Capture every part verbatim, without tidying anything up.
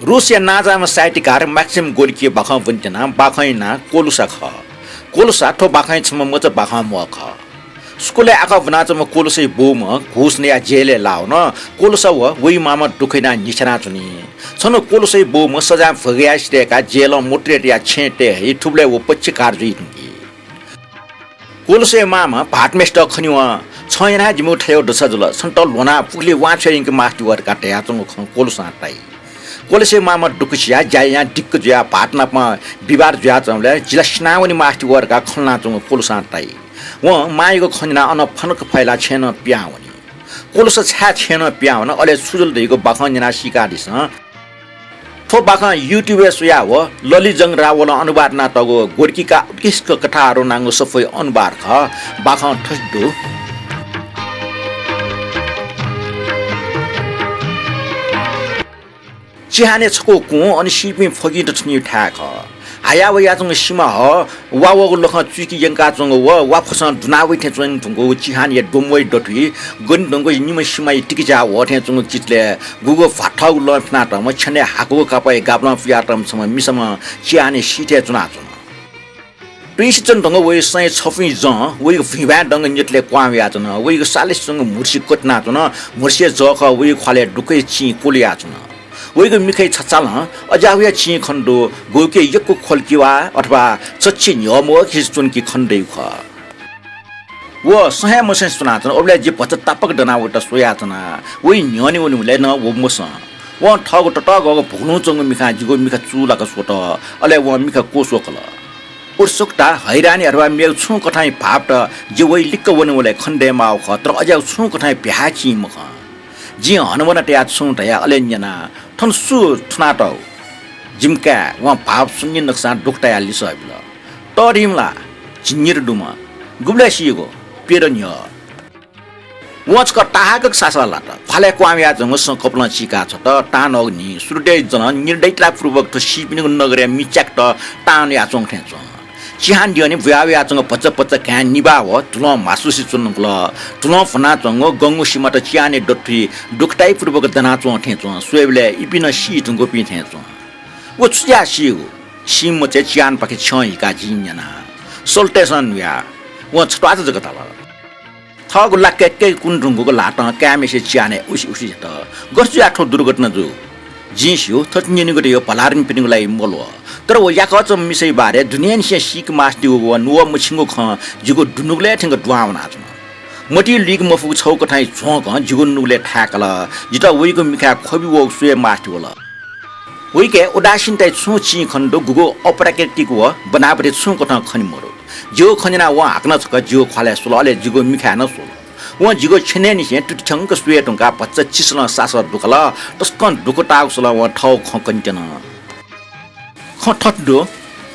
रुसया नांजाःम्ह साहित्यकार म्याक्सिम गोर्कीया बाखं ब्वनेत्यना। बाखंया नां कोलुसा खः। कोलुसा थ्व बाखंया छम्ह मचा बाखंम्ह खः। स्कूलय् आखः ब्वनाच्वंम्ह कोलुसाया बौम्ह घुस नयाः जेलय् लाः वन। कोलुसा व वया मांम्ह दुःख यानाः न्ह्यथनाच्वनी। छन्हु कोलुसाया बौम्ह सजाँय भोगयाः सिधय्काः जेलं मोटरय् तयाः छेँय् तये हइ। थुबलय् व पक्षकार जुइ धुंकी। कोलुसाया मांम्ह भाटम्हेसित खनी वं, "छं यानाः जिमिगु थय्‌गु दशा जुल, छन्त ल्ह्वनाः पुखुलिइ वां छ्वये यंके मास्ति वः" धकाः धयाच्वंगु खँ कोलुसां ताइ। कोलुसाया मांम्ह दुःख सियाः ज्या यायां दिक्क जुयाः भाट नाप विवाद जुयाच्वंबलय् जि ला सिनावने मास्ति वः धकाः खँ ल्हानाच्वंगु कोलुसां ताइ। वं मांयागु खँ न्यनाः अनं फनक फयलाः छेँनं पिहां वनी। कोलुसा छाय् छेँनं पिहां वन, अले छु जुल धइगु बाखं न्यनाः सीकादिसँ। थ्व बाखं YouTube-य् स्वयाः व ललिजंग रावलं अनुवाद यानातःगु गोर्कीका उत्कृष्ट कथाहरू नांगु सफूया अनुवाद खः। बाखं थथे दु। चिहानय् छकू कुँ, अन सीपिं फकिंत थुनीगु थाय् खः। हाया वयाच्वंगु सिमा हः, वा वःगु लखं चुइके यंकाच्वंगु व वा फसं दुना वइ थें च्वने धुंकूगु चिहानया द्वम्वया दथुइ गने धुंकूगु निम्ह सिमाया तिकिझ्याः ह्वः थें च्वंगु किचलय् गुगु भ्वाथःगु लं फ्यनातःम्ह छ्यनय् हाकूगु कापःया गाबलं पुयातःम्ह छम्ह मिसाम्ह चिहानय् सी थें च्वनाच्वन। तुइसे च्वने धुंकूगु वइगु सँया छफुइँ जं वइगु भिंभाँय् दंगु न्यतलय् क्वाहां वयाच्वन। वइगु सालय् च्वंगु म्हुर्सी क्वतिनाच्वन। म्हुर्सीया जःखः वइगु ख्वालय् दुःखया चिं क्वलुयाच्वन। वइगु मिखाया छचालं अज्याःगुया चिं खने दु, गुगुके यक्व ख्वल्कि वा अथवा चच्छि न्ह्यः मवःकिसे च्वंकि खने दइगु खः। व सँ हे मसंसे च्वनाच्वन। उबलय् जि भचा तापाक दनाः वयात स्वयाच्वना। वइ न्ह्यःने वनेबलय् नं व मसं। वं थःगु ततःगःगु भुगुलुं च्वंगु मिखां जिगु मिखा चूलाक स्वत। अले वं मिखा क्वस्वकल। उत्सुकता, हैरानी अथवा मेगु छुं कथंया भावत जि वइ लिक्क वनेबलय् खने दयेमाःगु खः, तर अज्याःगु छुं कथंया भ्याः चिं मखं। जिं हनाबना तयाः छुं धया, अले न्यना, "थन सु थुनातःगु?" "जिमि काय्।" वं भाव शून्य नकसां दुःख तायाः लिसः बिल। "तःधिम्ह ला?" "झिंनिदँ दुम्ह।" "गुबलय् सीगु?" "प्यदँ न्ह्यः।" वं छकः ताहाकक सासः लात। ख्वालय् क्वाहां वयाच्वंगु सँ कपालं चीकाः छ्वत। तांनःगु न्हि सूर्योदय जलं निर्दयतापूर्वक थ्व सीपिनिगु नगरया मि च्याकेत तां नयाच्वंगु थें च्वं। चिहान द्यःने बुया वयाच्वंगु भचा भचा घाँय् निभाः व धुलं म्हासुसे च्वंगु, धुलं भ्वनाच्वंगु गंगु सिमात चिहानया दथुइ दुःखदायीपूर्वक दनाच्वंगु थें च्वं। स्वयेबलय् इपिं नं सी धुंकूपिं थें च्वं। "व छु जुयाः सीगु?" सीम्ह मचाया चिहानपाखे छ्यं हिकाः जिं न्यना। सल्टय्‌सं न्हुया। वं छत्वाःचा जक धाल। थःगु लाक्कय् कय् कुने धुंकूगु ल्हातं काय्‌म्हेसिया चिहानय् उसि उसि झात। "गथे जुयाः थ्व दुर्घटना जू?" "जिं स्यू, थथे न्यनेगु धइगु भलारिनपिनिगु लागि मल्वः। तर व याकःचा मिसाया बारे दुनेंनिसें सीके मास्तिगु व नुगः मछिंगु खँ जिगु दुनुगलय् थ्यंक दुहां वनाच्वन। मतिइ लुइके मफुगु छगू कथंया झ्वंकं जिगु नुगलय् थाय्‌कल। जितः वइगु मिखाय् ख्वबि वःगु स्वये मास्ति वल। वइके उदासीनताया छुं चिं खने दु, गुगु अप्राकृतिक व बनावटी छुं कथं खने मदु। जिगु खँ न्यनाः वं हाकनं छकः जिगु ख्वालय् स्वल, अले जिगु मिखाय् नं स्वल। वं जिगु छ्यनय्‌निसें तुतिथ्यंक स्वये धुंकाः भचा चिसलं सासः दुकल। तसकं दुःख ताःगु सलं वं थःगु खँ कनेत्यन। खँ थथे दु,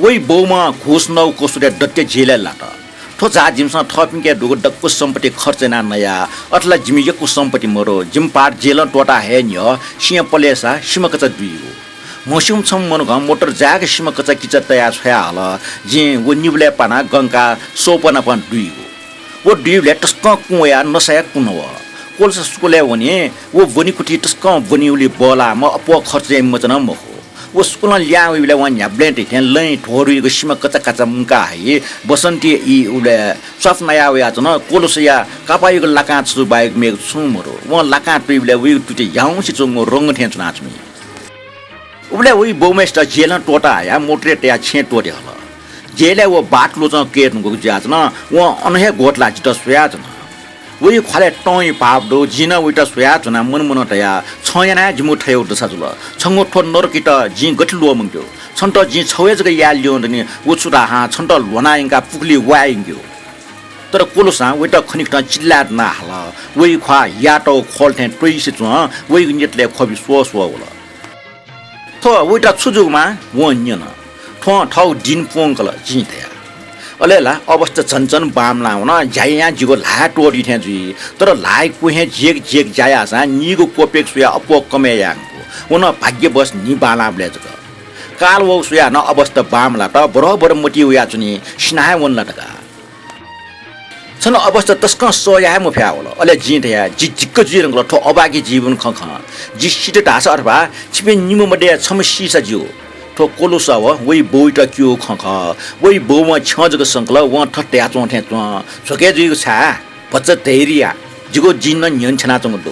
वइ बौम्हं घुस नःगु कसूरय् दत्ते जेलय् लात। थ्व झा जिमिसं थःपिंके दुगु दक्व सम्पत्ति खर्च यानाः नया। अथे ला जिमि यक्व सम्पत्ति मदु। जिमि पार जेलं त्वःता हये न्ह्यः सिंहपलय्‌सा सिमा कचा दुइगु। म्हस्यूम्ह छम्ह मनुखं मोटर जाय्‌क सिमा कचा किचा तयाः छ्वयाहल। जिं व निबलय् पानाः गंकाः सौपनापं दुइगु। व दुइबलय् तसकं कुँ वयाः नसाय् कुन वः। कोलुसा स्कूलय् वनी। व ब्वनेकुथि तसकं ब्वनीगुलिं बल्लाःम्ह, अप्वः खर्च याइम्ह मचा नं मखु। व स्कूलं लिहां वइबलय् वं न्ह्याबलें धइथें लँय् ध्वदुइगु सिमा कचाकाचा मुंका हइ। बसन्तीया ई उबलय् स्वापु नया वयाच्वन। कोलुसाया कापाःयागु लाकां छजु बाहेक मेगु छुं मदु। वं लाकां तुइबलय् वइगु तुति याउँसे च्वंगु रंग थें च्वनाच्वनी। उबलय् वइ बौम्हेसित जेलं त्वःता हयाः मोटरय् तयाः छेँय् त्वःते हल। जेलय् व बात ल्वचं कये धुंकूगु जुयाच्वन। वं अन हे ग्वतलाः जितः स्वयाच्वन। वइ ख्वालय् तंया भाव दु। जिं नं वइत स्वयाच्वनाः मन मनं धया, "छं यानाः हे जिमिगु थय्‌गु दशा जुल। छंगु थ्व नरकयात जिं गथे ल्वःमंकेगु? छन्त जिं छगू हे जक याये ल्यं दनि, व छु धाःसा छन्त ल्ह्वना यंकाः पुखुलिइ वाये यंकेगु।" तर कोलुसां वइत खनिकथं चिल्लाय् दनाः हाल। वइ ख्वाः हियातःगु ख्वल थें त्वइसे च्वं। वइगु न्यतलय् ख्वबि स्वः स्वः वल। "थ्व वइत छु जूगु मां?" वं न्यन। थ्वं थःगु दिं प्वंकल, जिं धया। अले ला अवस्था झन झन बांमलाः वन। ज्या यायां जिगु ल्हाः त्वःती थें जुइ, तर ल्हाःया क्वह्यें जेक जेक ज्या याःसां नीगू क्वप्यक स्वयाः अप्वः कमय् याये मखु। व नं भाग्यवश न्हि बांलाःबलय् जक। काल वःगु स्वयाः नं अवस्था बांमलात। बरबरं मतिइ वयाच्वनी, सिना हे वन ला धकाः। छन अवस्था तसकं सह याये मफयावल। अले जिं धया, जि दिक्क जुइ धुंकल थ्व अभागी जीवन खँ खँ। जि सित धाःसा अथवा छिपिं निम्ह मध्यय् छम्ह सीसा ज्यू। थ्व कोलोसा व वइ बौइत क्यू खँ खः। वइ बौवं छ्यं जक संकल, वं थथे धयाच्वं थें च्वं, झ्वके जुइगु छाय्? भचा धैर्य या, जिगु जिं नं न्ह्यःने छ्यनाच्वंगु दु।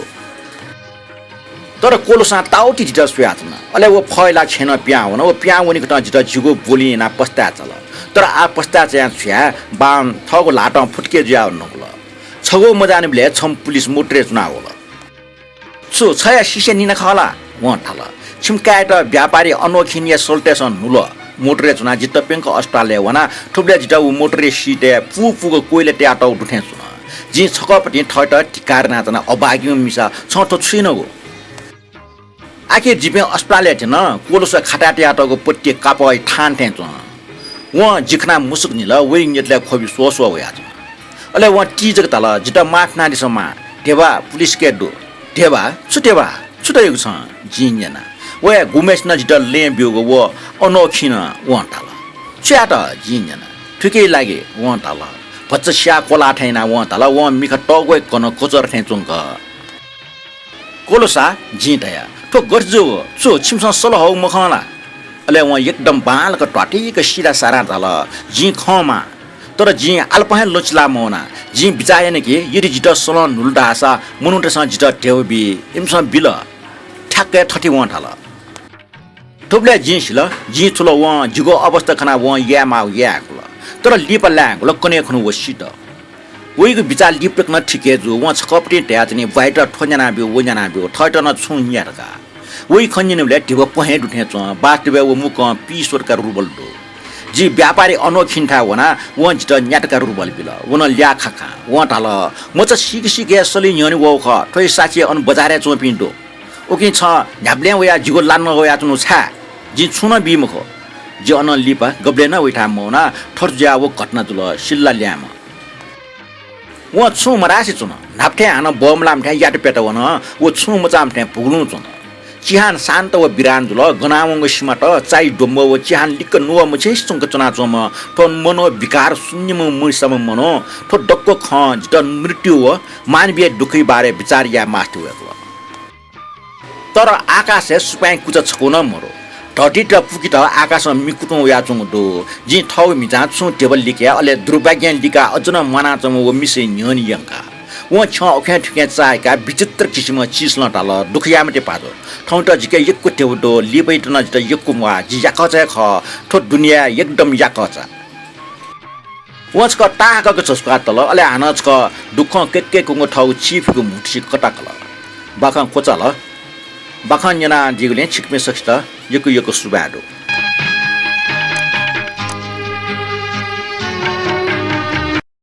तर कोलोसां ताउति जितः स्वयाच्वन। अले व फय्ला छेँनं पिहां वन। व पिहां वनीकथं जितः जिगु ब्वलिं यानाः पस्ताय् चाल। तर आः पस्ताय् चायां छु याये, बां थःगु ल्हातं फुतके जुयाः न्हुंकल। छगू मजाःनिबलय् छम्ह पुलिस मोटरय् च्वनाः वल। छु छया शिष्य निना खः ला? वं धाल। छिमि काय्‌यात व्यापारी अनोखिनया सल्टय्‌सं न्हुल। मोटरय् च्वनाः जि तप्यंक अस्पतालय् वना। थुबलय् जितः व मोटरया सिटय् पूपूगु कोइला तयातःगु दु थें च्वन। जिं छकःपतिं थःत धिक्कार यानाच्वना, अभागीम्ह मिसा, छं थ्व छु यानागु? आखिर जिपिं अस्पतालय् थ्यन। कोलोसा खाताय् तयातःगु पट्टि कापःया थान थें च्वन। वं जि खनाः मुसुक न्हिल, वइ न्यतलय् ख्वबि स्वःस्वः वयाच्वन। अले वं ति जक धाल, जितः माफ यानादिसँ मां, ध्यबा पुलिसके दु। ध्यबा? छु ध्यबा? छु धयागु छं? जिं न्यना। वया गुम्हय्‌सिनं जितः लँय् ब्यूगु व अनोखिन, वं धाल। छु यात? जिं न्यना। थुकिया लागि, वं धाल। भचा स्याः क्वलाः थें यानाः वं धाल, वं मिखा तःग्वय् कन कचर थें च्वंक। कोलोसा, जिं धया, थ्व गथे जूगु? छु छिमिसं सल हःगु मखं ला? अले वं एकदम बांलाक ध्वाथुइक सिधासाधां धाल, जिं खं मां। तर जिं आलपं हे लँचि लाः मवना। जिं बिचाः याना कि यदि जितः सलं न्हुल धाःसा मनूतय्‌सं जितः ध्यबा बी। इमिसं बिल। ठ्याक्क हे थथे वं धाल। थुबलय् जिं सिल, जिं छु ला वं जिगु अवस्था खनाः वं याये माःगु याये धुंकल। तर लिपा लाये धुंकल, कन्हय् खुन्हु व सित। वइगु बिचाः लिपतक नं ठीक हे जू। वं छकःपतिं धयाच्वनी, ब्वाइत थ्व न्यानाब्यु, व न्यानाब्यु, थःत नं छुं न्यात का। वइ खँ न्यनेबलय् धिबा प्वहें दु थें च्वं। वास्तवय् व मुक्कं पीस तका रुबल दु। जि व्यापारी अनोखिनथाय् वना, वं जितः न्यात का रुबल बिल। व नं ल्याः खाखां। वं धाल, मचा सीक सीक हे सलि न्ह्यःने वःगु खः। थ्व हे साक्षी अन बजारय् च्वंपिं दु। उकिं छं न्ह्याबलें वयाः जिगु लानं वयाच्वनु छाय्? जिं छुं नं बी मखु। जि अनं लिपा गबलें नं वइथाय् मवना। थथे जुयाः व घटना जुल। सिल्ला ल्याय्म्ह। वं छुं मधासे च्वन। न्हापा थें हानं बमलाःम्ह थें यात प्यत वन। व छुं मचाःम्ह थें भुगुलुं च्वन। चिहान शान्त व बिरान जुल। गनावंगु सिमात, चाइ द्वम्ब व चिहान लिक्क नुगः मछिंसे च्वंक च्वनाच्वंम्ह थ्व मनोविकार शून्यम्ह मुइसाम्ह मनू। थ्व दक्व खँ जितः मृत्यु व मानवीय दुःखया बारे बिचाः याये मास्ति वय्कल। तर आकाशय् सुपाँय् कुचा छकू नं मदु। धरतीत पुकेत आकाशं मिकुतुं वयाच्वंगु दु। जिं थःगु म्हिचां छुं ध्यबा लिकया, अले दुर्भाग्यं लिकाः अझ नं म्वानाच्वंम्ह व मिसाया न्ह्यःने यंका। वं छ्यं अख्यां थुख्यां चाःहिकाः विचित्र किसिमं चिसलं धाल, दुःख याये मते भाजु। थौंयात जिके यक्व ध्यबा दु, लिपायात नं जितः यक्व म्वाः। जि याकःचा हे खः। थ्व दुनियाय् एकदम याकःचा। वं छकः ताहाकःक झसुकाः तल, अले हानं छकः दुःखं कय्कय्कूगु थःगु चिफिगु म्हुतुसि कताकल। बाखं क्वचाल। बाखं न्यनादीगुलिं छिकपिं सकसित यक्व यक्व सुभाय् दु।